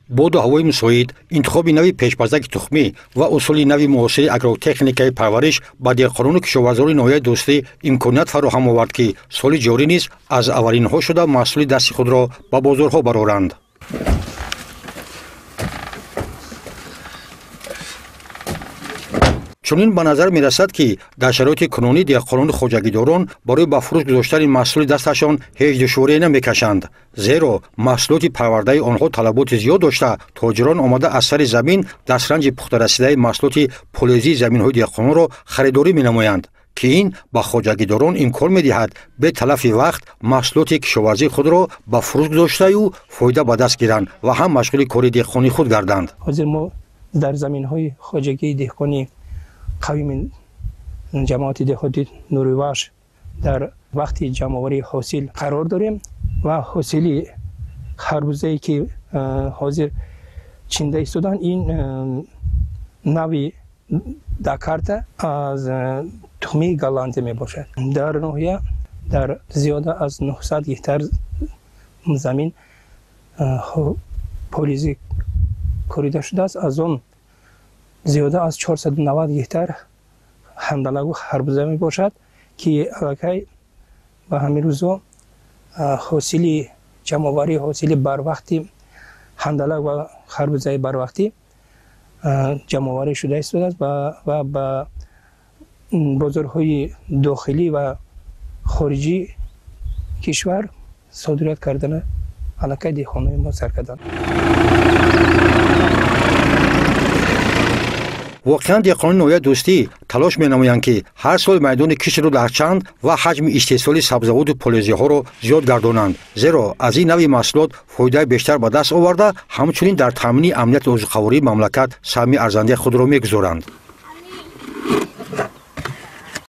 Боду ҳавои мусоид, интихоби нави пешпаздаки тухмӣ ва усули нави муосири агротехникаи парвариш ба деҳқонону кишоварзони ноҳияи Дӯстӣ имконият фароҳам овард, ки соли ҷорӣ низ аз аввалинҳо шуда маҳсули дасти худро ба бозорҳо бароранд. Чунин ба назар мерасад, ки дар шароити кунунӣ деҳқонону хоҷагидорон барои ба фурӯш гузоштани маҳсули дасташон ҳеҷ душворие намекашанд, зеро маҳсулоти парвардаи онҳо талаботи зиёд дошта, тоҷирон омада аз сари замин дастранҷи пухтарасидаи маҳсулоти полезии заминҳои деҳқононро харидорӣ менамоянд, ки ин ба хоҷагидорон имкон медиҳад бе талафи вақт маҳсулоти кишоварзии худро ба фурӯш гузоштаю фоида ба даст гиранд ва ҳам машғули кори деҳқонии худ гарданд. Ҳозир мо дар заминҳои хоҷагии деҳқонӣ қавими ҷамоати деҳоти Нуривахш дар вақти ҷамъоварии ҳосил қарор дорем ва ҳосили харбузае, ки ҳозир чинда истоданд, ин нави Дакарта аз тухмии Голландия мебошад. Дар ноҳия дар зиёда аз 900 гектар замин полизӣ корида шудааст, аз он зиёда аз 490 гектар ҳандалагу харбуза мебошад, ки аллакай ба ҳамин рӯзо ҳосили ҷамъоварии ҳосили барвақти ҳандалаг ва харбузаи барвақтӣ ҷамъоварӣ шуда истодааст ва ба бозорҳои дохилӣ ва хориҷии кишвар содирот кардана аллакай деҳқонои мо сар карданд. Воқеан, деҳқонони ноҳияи Дӯстӣ талош менамоянд, ки ҳар сол майдони киштро дар чанд ва ҳаҷми истеҳсоли сабзавоту полезиҳоро зиёд гардонанд, зеро аз ин нави маҳсулот фоидаи бештар ба даст оварда, ҳамчунин дар таъмини амнияти озуқавории мамлакат саҳми арзандаи худро мегузоранд.